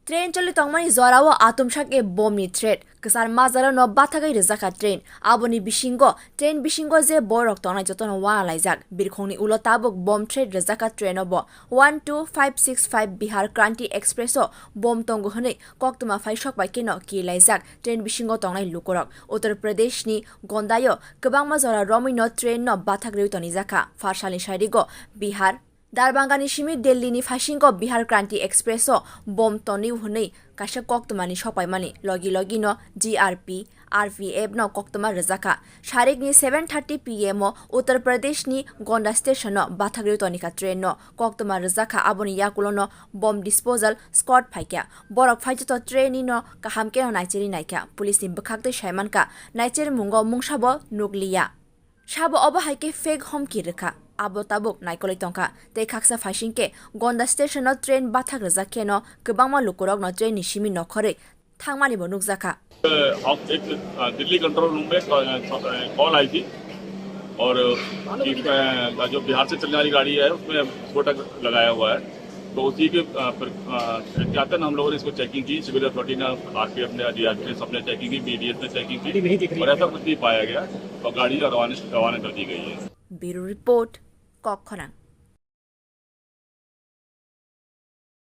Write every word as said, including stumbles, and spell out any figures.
Train choli tongmani jorao atumsa khe bomni threat. Kwchar majaro no bathagwi rwjakha train. Aboni bisingo train bisingo je borok tongnai jotono uanalaijak. Birkhongni ulo tabuk bom threat rwjakha train o bo. One two five six five Bihar Kranti Express o bom tongo hwnwi koktwma phai sok bai kheno kilaijak train bisingo tongnai lukurok. Uttar Pradesh ni Gonda o kwbangma jora romwi no train no bathak rwi tonijakha. Pharsalni sarigo Bihar Darbhanga ni simi Delhi ni phasingo Bihar Kranti Express o bom tonwi hwnwi kaisa koktwma ni sopaimani logi logi no G R P, R P F no koktwma rwjakha. Sarik ni seven thirty P M o Uttar Pradesh ni Gonda station o bathak rwi tonikha train no koktwma rwjakha, aboni yakulo no bom disposal squad phaikha. Borok phaijoto train ni no kaham khe no naichiri naikha. Police ni bwkhak twi saimankha naichiri mungo mungsa bo nukliya. Sabo obo hai khe fake homki rwkha, abo tabuk naikolwi tongkha. Tei khaksa phaising khe Gonda station o train bathak rwjak khe no kwbangma lukurok no train ni simi nokhorwi thangmani bo nukjakha. आप एक, अ, Delhi control room में कॉल, अ, कॉल आई थी और कि, अ, जो बिहार से चलने वाली गाड़ी है उसमें विस्फोटक लगाया हुआ है। तो उसी के, अ, पर, अ, एहतियातन हम लोगों ने इसको चेकिंग की, सिविल अथॉरिटी ने, आरपीएफ ने, डीआरपी ने, सबने चेकिंग की, बीडीएस ने चेकिंग गाड़ी नहीं दिख की रही और है। ऐसा कुछ नहीं पाया गया। तो गाड़ी रवाना, रवाना कर दी गई है। Bureau report, Kokkhorang.